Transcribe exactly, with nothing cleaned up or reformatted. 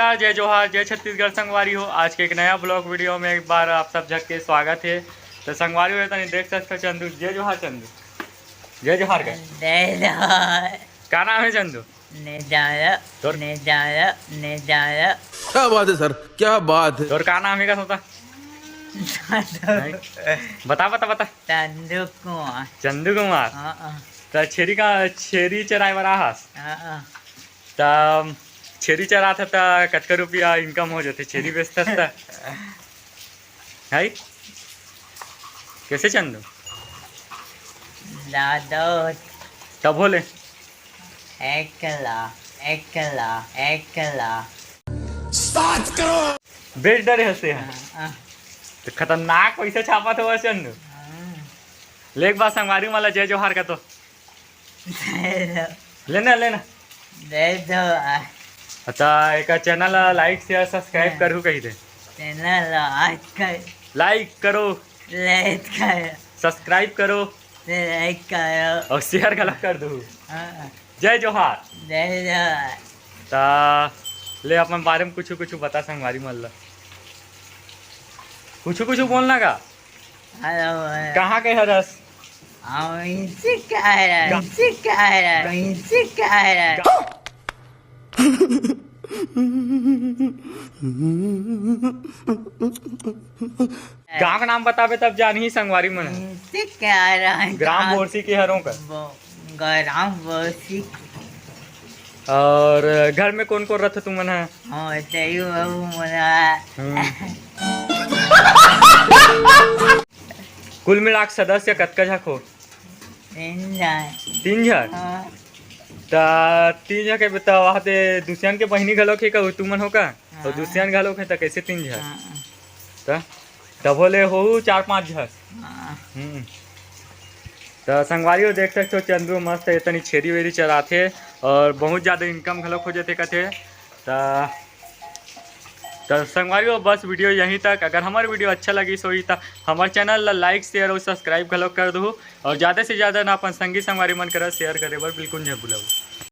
नमस्कार, जय जोहार, जय छत्तीसगढ़ संगवारी हो। आज के एक नया vlog video में एक बार आप सब झन के स्वागत हे। तो संगवारी हो, तनी देख सकथो चंदू, जय जोहार चंदू, जय जोहार कर। जय जोहार। का नाम हे चंदू? नेजारा, तोर नेजारा, नेजारा। क्या बात है सर, क्या बात है। तोर का नाम हे का सोता? चंदू। नहीं? बता, बता, बता। चंदू कुमार। चंदू कुमार। हाँ, हाँ। त छेरी का, छेरी चराए बर आहस? हाँ, हाँ। त छेरी चरात ह त कतका रुपया income हो जाथे छेरी बेचथस त? है? कैसे चंदू? दादा। तब हो ले। एक लाख, एक लाख, एक लाख। सात करोड़। बेच डरे हस ते ह। हाँ, हाँ। तो खतरनाक पैसा छापत हो चंदू। हाँ। ले एक बार संगवारी मन ला जय जोहार का तो। दे दो। लेना, लेना। दे दो। अच्छा, एक channel ला like, share, subscribe हाँ। करहू कही दे। Channel ला like कर। Like करो। Like करो। Subscribe करो। Like करो। और share गलत कर दो। हाँ। जय जोहार। जय जोहार। ता ले अपन बारे में कुछ कुछ बता संगवारी मन ला। कुछ कुछ बोलना का? हेलो। कहाँ के हरस? हम इनसे कह रहे हैं, इनसे कह रहे हैं, इनसे कह रहे हैं। गाँव का नाम बताबे तब जानही संगवारी मन। इनसे कह रहे हैं, ग्राम गाँव बोरसी के हरों का। गरम बसी। और घर में कौन कौन रहता तुमन ह? हाँ, तेरी बहू मना। हम्म। कुल मिला के सदस्य कतका झक हो? तीन झन। तीन झन? हाँ। त तीन झन के त वहाँ ते दुसियन के बहिनी घलो के कहू तुमन हो का? और हाँ। दुसियन घलो के त कैसे तीन झन? हाँ। त तभो ले होहू चार पाँच झन। हाँ। हम्म। त संगवारी हो देख सकथो, चंदू मस्त एतनी छेरी वेरी चराथे और बहुत ज़्यादा income घलोक हो जाथे कथे। त, त संगवारी हो बस video यहीं तक। अगर हमारे video अच्छा लगिस होही त हमारे channel ला like, share और subscribe घलोक कर दू और ज़्यादा से ज़्यादा ना अपन संगी संगवारी मन करा share करे बर बिल्कुल नहीं भूलव।